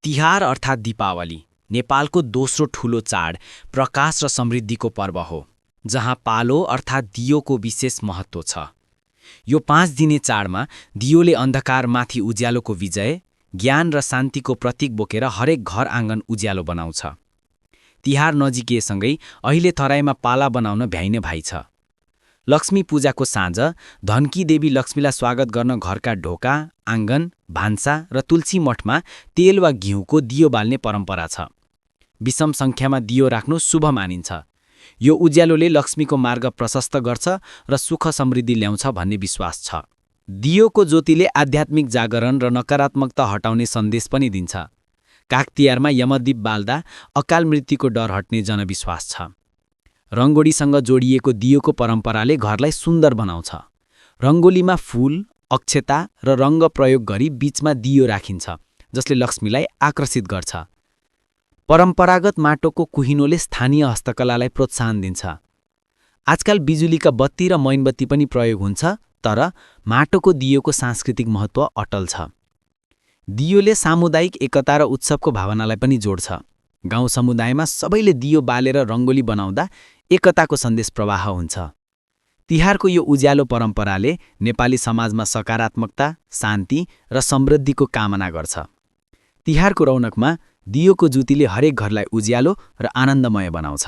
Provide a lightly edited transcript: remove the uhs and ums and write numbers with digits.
तिहार अर्थात् दीपावली नेपालको दोस्रो ठूलो चाड प्रकाश र समृद्धिको पर्व हो, जहाँ पालो अर्थात् दियोको विशेष महत्त्व छ। यो 5 दिने चाडमा दियोले अन्धकारमाथि उज्यालोको विजय, ज्ञान र शान्तिको प्रतीक बोकेर हरेक घर आँगन उज्यालो बनाउँछ। तिहार नजिकिएसँगै अहिले तराईमा पाला बनाउन भ्याइने भाइ छ। लक्ष्मी पूजाको साँझ धनकी देवी लक्ष्मीलाई स्वागत गर्न घरका ढोका, आँगन, भान्सा र तुलसी मठमा तेल वा घिउको दियो बाल्ने परम्परा छ। विषम सङ्ख्यामा दियो राख्नु शुभ मानिन्छ। यो उज्यालोले लक्ष्मीको मार्ग प्रशस्त गर्छ र सुख समृद्धि ल्याउँछ भन्ने विश्वास छ। दियोको ज्योतिले आध्यात्मिक जागरण र नकारात्मकता हटाउने सन्देश पनि दिन्छ। काग तिहारमा यमदीप बाल्दा अकाल मृत्युको डर हट्ने जनविश्वास छ। रङ्गोलीसँग जोडिएको दियोको परम्पराले घरलाई सुन्दर बनाउँछ। रङ्गोलीमा फूल, अक्षता र रङ्ग प्रयोग गरी बीचमा दियो राखिन्छ, जसले लक्ष्मीलाई आकर्षित गर्छ। परम्परागत माटोको कुहिनोले स्थानीय हस्तकलालाई प्रोत्साहन दिन्छ। आजकल बिजुलीका बत्ती र मैनबत्ती पनि प्रयोग हुन्छ, तर माटोको दियोको सांस्कृतिक महत्त्व अटल छ। दियोले सामुदायिक एकता र उत्सवको भावनालाई पनि जोड्छ। गाउँ समुदायमा सबैले दियो बालेर रङ्गोली बनाउँदा एकताको सन्देश प्रवाह हुन्छ। तिहारको यो उज्यालो परम्पराले नेपाली समाजमा सकारात्मकता, शान्ति र समृद्धिको कामना गर्छ। तिहारको रौनकमा दियोको ज्योतिले हरेक घरलाई उज्यालो र आनन्दमय बनाउँछ।